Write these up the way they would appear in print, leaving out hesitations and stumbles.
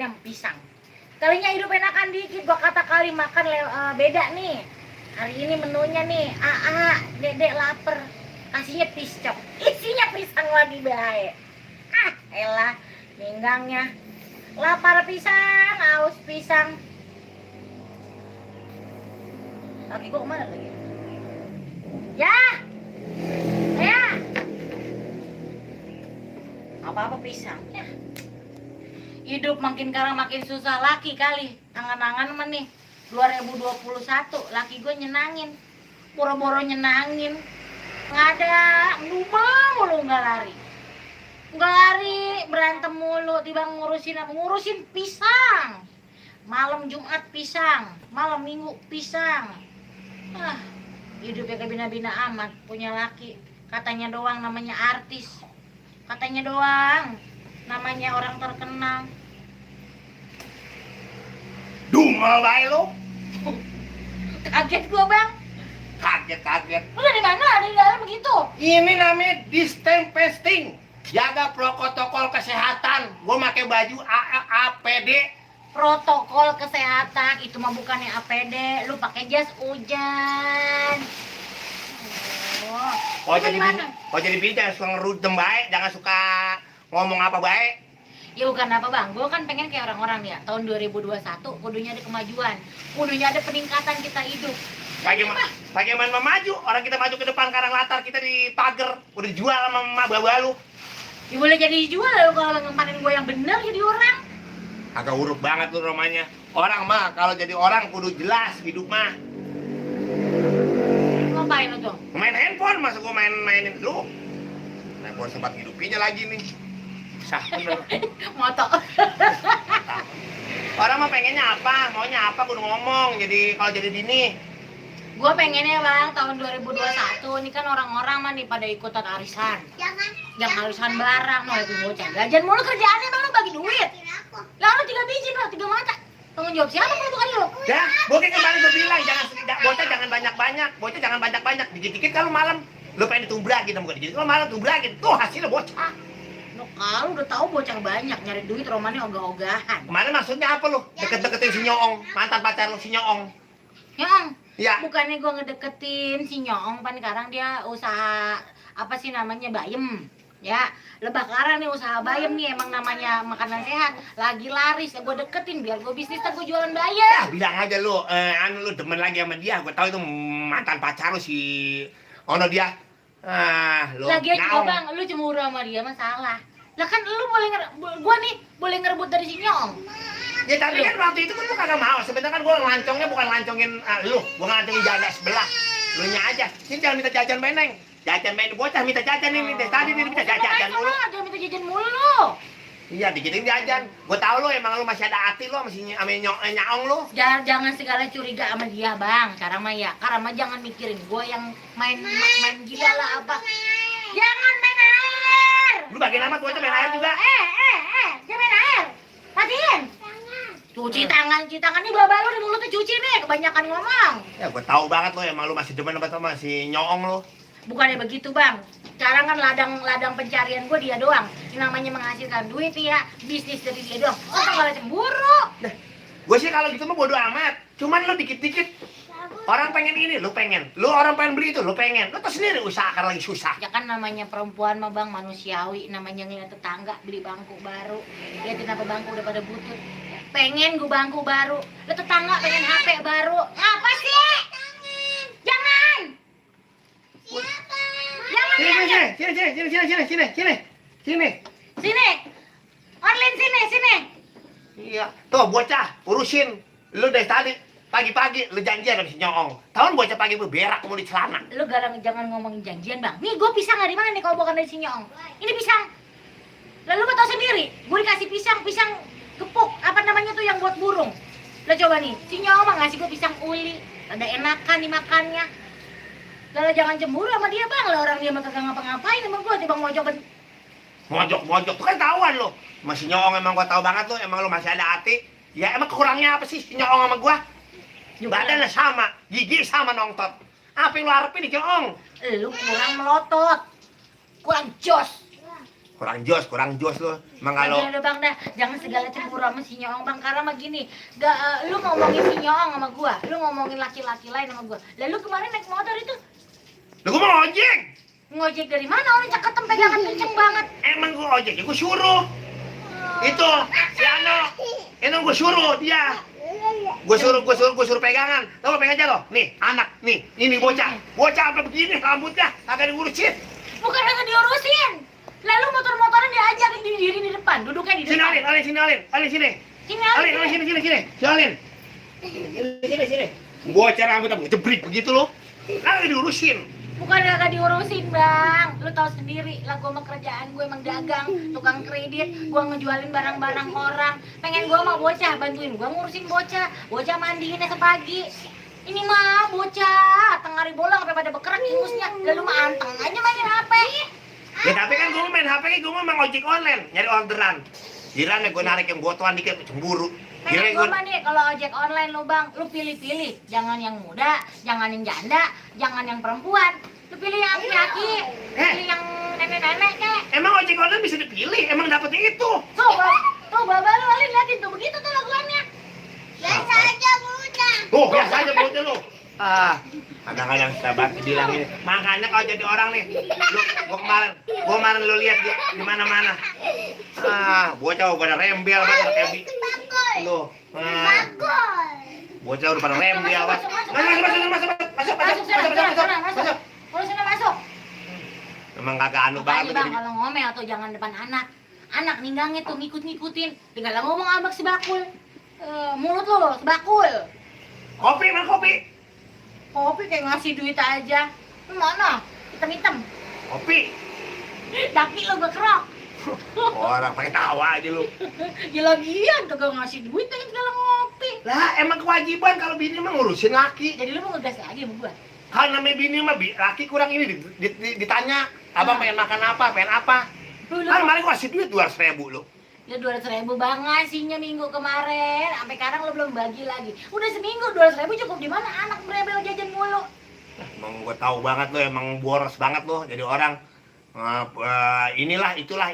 yang pisang. Kalinya hidup enakan dikit, gua kata kali makan beda nih. Hari ini menunya nih, dedek lapar. Kasihnya piscok, isinya pisang lagi bae. Elah, minggangnya. Lapar pisang, haus pisang. Lagi gua kemana lagi? Ya, apa-apa pisang. Ya. Hidup makin sekarang makin susah, laki kali angan-angan mah nih 2021 laki gue nyenangin, boro-boro nyenangin, nggak ada, ngubah mulu, nggak lari berantem mulu, tiba ngurusin pisang, malam Jumat pisang, malam Minggu pisang. Hidupnya kayak bina-bina amat, punya laki katanya doang namanya artis, katanya doang namanya orang terkenal. Dungal bae lo. Kaget gua, Bang. Kaget. Lu dari mana? Ada di dalam begitu? Ini namanya distancing. Jaga protokol kesehatan. Gua pakai baju APD. Protokol kesehatan itu mah bukannya APD, lu pakai jas hujan. Oh, jadi bini jangan suka ngerudem bae, jangan suka ngomong apa bae. Ya bukan apa, Bang, gue kan pengen kayak orang-orang ya. Tahun 2021 kudunya ada kemajuan, kudunya ada peningkatan kita hidup. Bagaimana maju? Orang kita maju ke depan, karang latar kita di pagar, udah dijual sama emak bawa lu. Ya boleh jadi dijual lo kalau ngempanin gue yang bener jadi orang. Agak huruf banget lu romanya. Orang mah kalau jadi orang kudu jelas hidup mah. Ngapain lo tuh? Main handphone, masa gua mainin lu? Handphone sempat hidupinnya lagi nih. Sah bener. Moto. Orang mah pengennya apa, maunya apa kudu ngomong. Jadi kalau jadi bini, Gue pengennya, Bang, tahun 2021 ini kan orang-orang mah nih pada ikutan arisan. Yang arisan barang, mau lagi bocah gajian mulu kerjaannya, emang lu bagi duit. Lah lu 3 biji lo, 3 mata. Tanggung jawab siapa kalau bukan lu? ya, bokeh kembali gue bilang bocah jangan banyak-banyak, dikit-dikit kalau malam lu pengen ditumbrakin, bukan dikit kalau malam tumbrakin, tuh hasilnya bocah. Lo kalau udah tahu bocah banyak nyari duit romannya ogah-ogahan. Kemarin maksudnya apa lu? Deket-deketin si Nyoong, mantan pacar lu si Nyoong. Nyoong? Ya. Bukannya gua ngedeketin si Nyoong, pan sekarang dia usaha apa sih namanya, bayem. Ya, lebakaran nih usaha bayem nih, emang namanya makanan sehat. Lagi laris, ya gue deketin biar gue bisnis, gue jualan bayem. Ya, bilang aja lu, lu demen lagi sama dia. Gue tahu itu mantan pacar lu si Ono dia. Lu lagi aja Bang, lu cemburu sama dia masalah. Lah kan lu gua nih boleh ngerebut dari si Nyong. Ya tapi kan waktu itu kan lu kagak mau. Sebenarnya kan gua ngelancongnya bukan ngelancongin lu, gua ngelancongin jaga sebelah. Lu nya aja. Sini jangan minta jajan beneng. Jajan beneng bocah minta jajan nih, tadi nih minta jajan mulu. Dia minta jajan mulu. Iya, dikitin jajan. Gua tahu lu emang lu masih ada hati lu masih Nyaong lu. Jangan segala curiga sama dia, Bang. Sekarang mah ya, karena mah jangan mikirin gua yang main gila lah apa. Jangan main air. Lu bagian amat bocah main air juga. Jangan main air. Matiin. Cuci tangan nih, baba lu di mulutnya cuci nih, kebanyakan ngomong. Ya gua tahu banget lu emang lu masih demen sama si Nyoong lu. Bukannya begitu, Bang. Sekarang kan ladang pencarian gue dia doang. Yang namanya menghasilkan duit ya, bisnis dari dia doang. Oh, malah cemburu. Nah, gue sih kalau gitu mah bodo amat. Cuman lu dikit-dikit orang pengen ini, lu pengen. Lu orang pengen beli itu, lu pengen. Lu tuh sendiri usaha karena lagi susah. Ya kan namanya perempuan mah, Bang, manusiawi. Namanya ngeliat tetangga beli bangku baru. Liatin apa bangku udah pada butut. Pengen gue bangku baru. Lu tetangga pengen HP baru. Apa sih? Jangan. Sini. Orlin sini. Iya, tuh bocah urusin. Lu dari tadi pagi-pagi lu janjian sama si Nyoong. Tahun bocah pagi berak mau di celana. Lu jangan ngomongin janjian, Bang. Nih gue pisang dari mana nih kalau bukan dari si Nyoong? Ini pisang. Lalu lu tau sendiri, gue dikasih pisang gepuk, apa namanya tuh yang buat burung. Lo coba nih, si Nyoong mah ngasih gue pisang uli, ada enakan dimakannya. Lalu jangan cemburu sama dia, Bang. Lah orang dia mah kagak ngapa-ngapain sama gue, tiba Mojok tuh kan tahuan lu. Masih Nyoong emang gua tahu banget lu, emang lu masih ada hati. Ya emang kurangnya apa sih si Nyoong sama gua? Badannya sama, gigi sama nongtot. Apa yang lu harapin nih Nyoong? Lu kurang melotot, kurang jos. Kurang jos lu. Emang kalau Udah bang dah, jangan segala cemburu sama si Nyoong bang. Karena mah gini, lu ngomongin si Nyoong sama gua, lu ngomongin laki-laki lain sama gua. Lalu kemarin naik motor itu lu gua mau ojek. ngojek dari mana? Orang caketem pegangan kenceng banget. Emang gua ojek, ya gua suruh. Itu si Ano, itu gua suruh dia. Gua suruh pegangan. Tahu pegang aja lo. Nih, anak, nih, ini bocah. Bocah apa begini rambutnya, kagak diurusin. Bukan kagak diurusin. Lalu motor-motoran diajak diri di depan, duduknya di Sini depan. Alin, sini. Sini Alin. Sini. Bocah rambut apa jebrik begitu lo. Kagak diurusin. Bukan kagak diurusin bang, lu tahu sendiri lah gua mah kerjaan gue emang dagang, tukang kredit, gua ngejualin barang-barang orang. Pengen gua mah bocah bantuin gua ngurusin bocah mandiinnya sepagi. Ini mah bocah tengah hari bola sampai pada bekerak ingusnya, lalu mah anteng aja mainin HP. Ya tapi kan gua main HP, gua mah ojek online, nyari orderan. Jiran gua narik yang botoan dikit cemburu. Pengen gua mah nih kalau ojek online lu bang, lu pilih-pilih, jangan yang muda, jangan yang janda, jangan yang perempuan. Lu pilih yang laki-laki, pilih yang nenek-nenek kek. Emang ojek online bisa dipilih, emang dapetnya itu. Tuh babak lu Alin liatin tuh begitu tuh laguannya. Biasa aja muda. Tuh biasa aja bocah lu. Kadang-kadang saya bantu bilang ini. Makanya kalau jadi orang nih, gua kemarin lu lihat di mana-mana. Bocah pada rembel banget kayak lu. Bocah udah pada rembel banget. Masuk. Kalau sana masuk. Emang kagak anu banget Bang, kalau ngomel atau jangan depan anak. Anak ninggangnya tuh ngikut-ngikutin. Tinggal ngomong abak sebakul. Mulut lo sebakul. Kopi, mana kopi? Kopi kayak ngasih duit aja. Mana? Hitam-hitam. Kopi. Daki lo bekerok. Orang pakai tawa aja lu. Ya lagian kagak ngasih duit pengen segala ngopi. Lah, emang kewajiban kalau bini mah ngurusin laki. Jadi lu mau ngegas lagi sama gua? Kalau namanya bini mah laki kurang ini ditanya, abang pengen makan apa, pengen apa. Kan kemarin gua kasih duit 200.000 lu. Ya 200.000 bang ngasihnya minggu kemarin. Sampai sekarang lo belum bagi lagi. Udah seminggu 200.000 cukup di mana? Anak berebel jajan mulu. Emang gua tahu banget lo, emang boros banget lo jadi orang. Inilah itulah.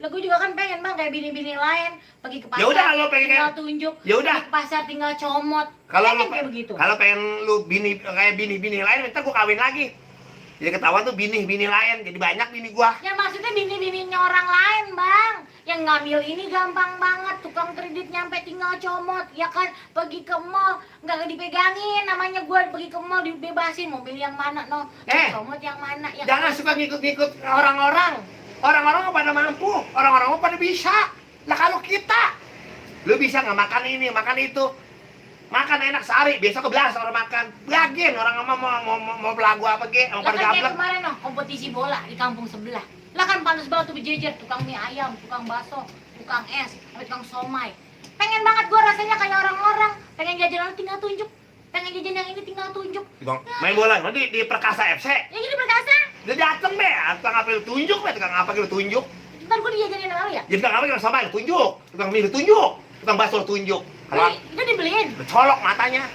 Lah gue juga kan pengen bang kayak bini-bini lain pergi ke pasar. Ya udah kalau pengen tinggal tunjuk. Ya udah. Pergi ke pasar tinggal comot. Kalau Pengen lu kayak begitu. kalau pengen lu kayak bini lain, ntar gua kawin lagi. Jadi ketahuan tuh bini lain, jadi banyak bini gua. Ya maksudnya bini-bininya orang lain bang. Yang ngambil ini gampang banget. Tukang kredit nyampe tinggal comot. Ya kan pergi ke mall nggak dipegangin. Namanya gue pergi ke mall dibebasin. Mau pilih yang mana no? Comot yang mana? Ya, Jangan suka ngikut-ngikut orang-orang. Orang-orang pada mampu, orang-orang pada bisa. Lah kalau kita, lu bisa nggak makan ini, makan itu, makan enak sehari, besok kebelas orang makan, bagian orang mau belagu apa ge, mau pada lah kan kayak gablek. kemarin no, kompetisi bola di kampung sebelah. Lah kan panas banget tuh berjejer, tukang mie ayam, tukang bakso, tukang es, sampai tukang somai. Pengen banget gua rasanya kayak orang-orang, pengen jajan tinggal tunjuk, pengen jajan yang ini tinggal tunjuk. Bang, main bola, nanti di Perkasa FC. Ya jadi perkasa. Udah dateng be, tukang apa lu tunjuk be, tukang apa lu tunjuk. Ntar gua dijajanin sama lu ya? Jadi tukang apa lu sama lu tunjuk, tukang mie lu tunjuk, tukang bakso lu tunjuk. Kalau Itu dibeliin. colok matanya.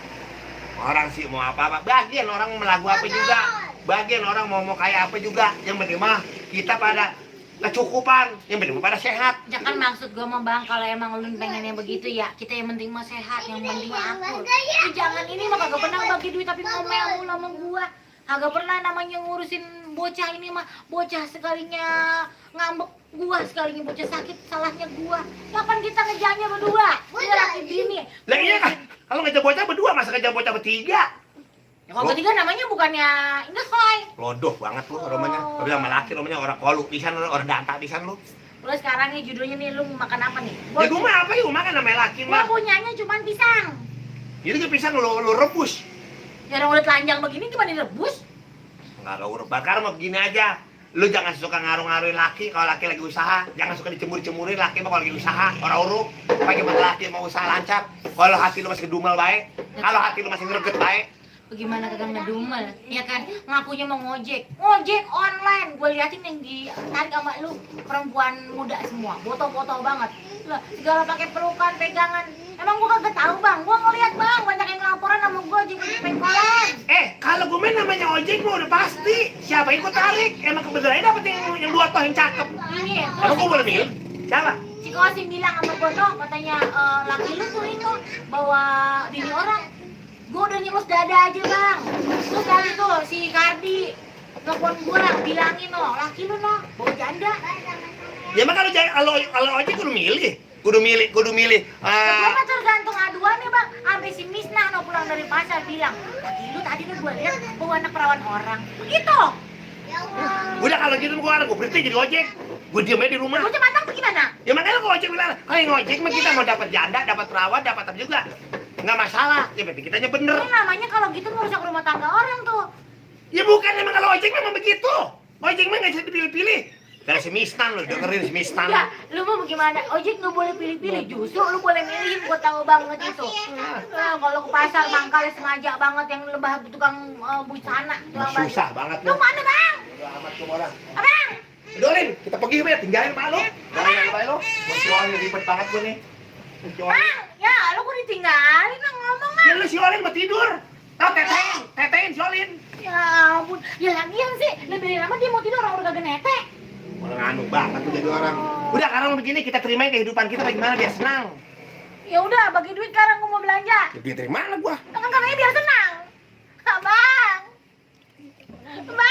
Orang sih mau apa-apa, bagian orang mau lagu apa juga, bagian orang mau kayak apa juga. Yang penting mah kita pada kecukupan, yang penting mah pada sehat. Jangan maksud gua mah bang, kalau emang lu pengen yang begitu ya, kita yang penting mah sehat, yang penting mah akur. Jangan ini mah kagak pernah bagi duit tapi ngomel mulu sama gua. Kagak pernah namanya ngurusin bocah ini mah, bocah sekalinya ngambek gua, sekalinya bocah sakit salahnya gua. Kapan kita ngejarnya berdua? Dia laki bini. Lah iya kan, kalau ngejar bocah berdua, masa ngejar bocah bertiga? Ya, kalau bertiga namanya bukannya ingehoy. Lodoh banget lu namanya. Lu bilang sama laki namanya orang kolu, pisan lu, orang danta pisan lu. Lu sekarang nih judulnya nih lu mau makan apa nih? Ya gua mah apa ya, makan namanya laki Gua mah. punyanya cuman pisang. Jadi ke pisang lu rebus. Ya orang udah telanjang begini gimana direbus? Enggak lu bakar mah begini aja. Lu jangan suka ngaruh-ngaruhin laki kalau laki lagi usaha. Jangan suka dicembur-cemburin laki mah kalau lagi usaha. Orang uruk, bagaimana laki mau usaha lancar. Kalau hati lu masih kedumel baik, kalau hati lu masih greget baik. Bagaimana kagak ngedumel, ya kan? Ngakunya mau ngojek online. Gue liatin yang ditarik sama lu perempuan muda semua, foto-foto banget. Lah, segala pakai pelukan, pegangan. Emang gue kagak tahu bang, gue ngeliat bang banyak yang laporan sama gue ojek pengkolan. Kalau gue main namanya ojek gue udah pasti. Siapa yang gue tarik? Emang kebetulan dapet yang dua toh yang cakep. Ini ya, Emang gue boleh milih? Siapa? si Kosim bilang sama gue no, katanya laki lu tuh ini bawa bini orang. Gue udah nyelus dada aja bang. Terus kali tuh si Kardi telepon gue bilangin no, laki lu no bawa janda. Ya emang kalau ojek kudu milih. Kudu milih. Gue mah tergantung aduannya bang. Sampai si Misna no pulang dari pasar bilang, laki lu tadi tuh gue lihat bawa anak perawan orang. Begitu. Udah kalau gitu gue berhenti jadi ojek. Gue diem aja di rumah. Gue matang tuh gimana? Ya makanya gue ojek bilang, kalau yang ojek mah kita mau dapat janda, dapat perawat, dapat apa juga. Nggak masalah, ya berarti kitanya bener. Ini namanya kalau gitu merusak rumah tangga orang tuh. Ya bukan, emang kalau ojek memang begitu. Ojek mah nggak bisa dipilih-pilih. Dari si Misnan lo, dengerin si Misnan. Enggak, lu mau bagaimana? Ojek nggak boleh pilih-pilih, justru lu boleh milihin, gue tahu banget itu. Kalau ke pasar mangkalnya sengaja banget yang lembah tukang busana. Susah banget Lu lo. mana bang? Udah amat ke orang. Abang? Dolin, kita pergi ya, tinggalin pak lo. Tinggalin pak lo. Masih orang ribet banget gue nih. Si Olin. Bang, ya lu kok ditinggalin lah ngomong Ya ah. lu si Olin mau tidur. Tau tetein si Olin. Ya ampun, ya lagian sih, lebih lama dia mau tidur orang udah kagak netek. Orang anu banget tuh jadi orang. Udah sekarang begini kita terimain kehidupan kita bagaimana biar senang. Ya udah, bagi duit sekarang gue mau belanja. Ya, dia terima lah gua. Kan katanya biar senang. Abang. Bang.